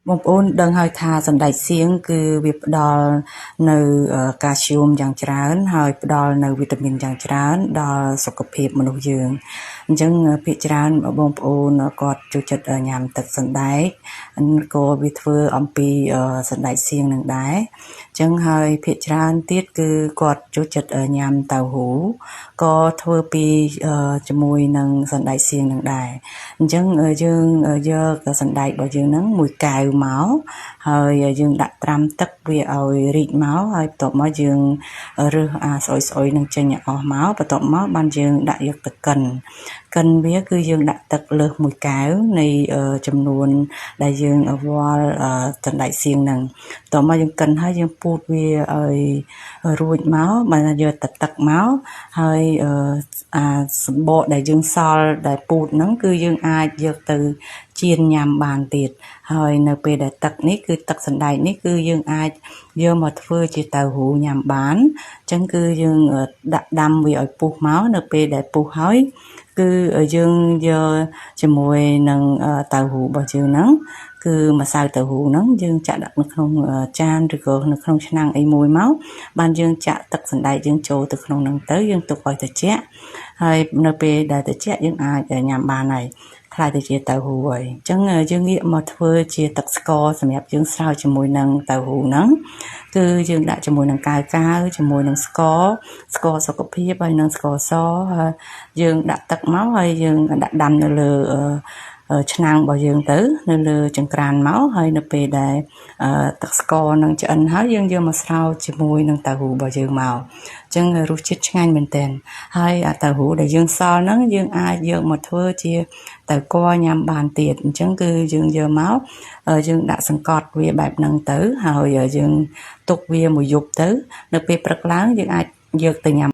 បងប្អូនដឹងហើយថាសណ្តែកសៀងគឺវាផ្ដល់នៅកាល់ស្យូមយ៉ាងច្រើនហើយផ្ដល់នៅវីតាមីនយ៉ាងច្រើនដល់សុខភាពមនុស្សយើងអញ្ចឹងភាគច្រើនបងប្អូនគាត់ចូលចិត្តញ៉ាំទឹកសណ្តែកក៏វាធ្វើអំពីសណ្តែកសៀងនឹងដែរអញ្ចឹងហើយភាគច្រើនទៀតគឺគាត់ចូលចិត្តញ៉ាំតៅហ៊ូក៏ធ្វើពីជាមួយនឹងសណ្តែកសៀងនឹងដែរអញ្ចឹងយើងយកសណ្តែករបស់យើងហ្នឹងមួយកែវមកហើយយើងដាក់ត្រាំទឹកវាឲ្យរីកមកហើយបន្ទាប់មកយើងរើសអាស្អុយស្អុយនឹងចេញឲ្យអស់មកបន្ទាប់មកបានយើងដាក់យកទៅកិនកិនវាគឺយើងដាក់ទឹកលើសមួយកែវនៃចំនួនដែលយើងវាល់សណ្តែកសៀងហ្នឹងបន្ទាប់មកយើងកិនហើយយើងពូតវាឲ្យរួចមកបានយកតែទឹកមកហើយអាសម្បកដែលយើងសល់ដែលពូតហ្នឹងគឺយើងអាចយកទៅចៀនញ៉ាំបានទៀតហើយនៅពេលដែលទឹកនេះគឺទឹកសណ្តែកនេះគឺយើងអាចយកមកធ្វើជាតៅហ៊ូញ៉ាំបានអញ្ចឹងគឺយើងដាក់ដាំវាឲ្យពុះមកនៅពេលដែលពុះហើយគឺយើងយកជាមួយនឹងតៅហ៊ូរបស់យើងហ្នឹងគឺម្សៅតៅហ៊ូហ្នឹងយើងចាក់ដាក់នៅក្នុងចានឬក៏នៅក្នុងឆ្នាំងអីមួយមកបានយើងចាក់ទឹកសណ្តែកយើងចូលទៅក្នុងហ្នឹងទៅយើងទុកឲ្យត្រជាក់ហើយនៅពេលដែលត្រជាក់យើងអាចញ៉ាំបានហើយក្លាយទៅជាតៅហ៊ូហើយអញ្ចឹងយើងងាកមកធ្វើជាទឹកស្ករសម្រាប់យើងស្រាវជាមួយនឹងតៅហ៊ូហ្នឹងគឺយើងដាក់ជាមួយនឹងកាវកាវជាមួយនឹងស្ករស្ករសុខភាពហើយនិងស្ករសហើយយើងដាក់ទឹកមកហើយយើងដាក់ដាំនៅលើឆ្នាំងរបស់យើងទៅនៅលើចង្ក្រានមកហើយនៅពេលដែលទឹកស្ករនឹងឆ្អិនហើយយើងយកមកស្រាវជាមួយនឹងតៅហ៊ូរបស់យើងមកអញ្ចឹងរសជាតិឆ្ងាញ់មែនទែនហើយអាតៅហ៊ូដែលយើងសល់ហ្នឹងយើងអាចយកមកធ្វើជាតៅគ័រញ៉ាំបានទៀតអញ្ចឹងគឺយើងយកមកយើងដាក់សង្កត់វាបែបហ្នឹងទៅហើយយើងទុកវាមួយយប់ទៅនៅពេលព្រឹកឡើងយើងអាចយកទៅញ៉ាំ។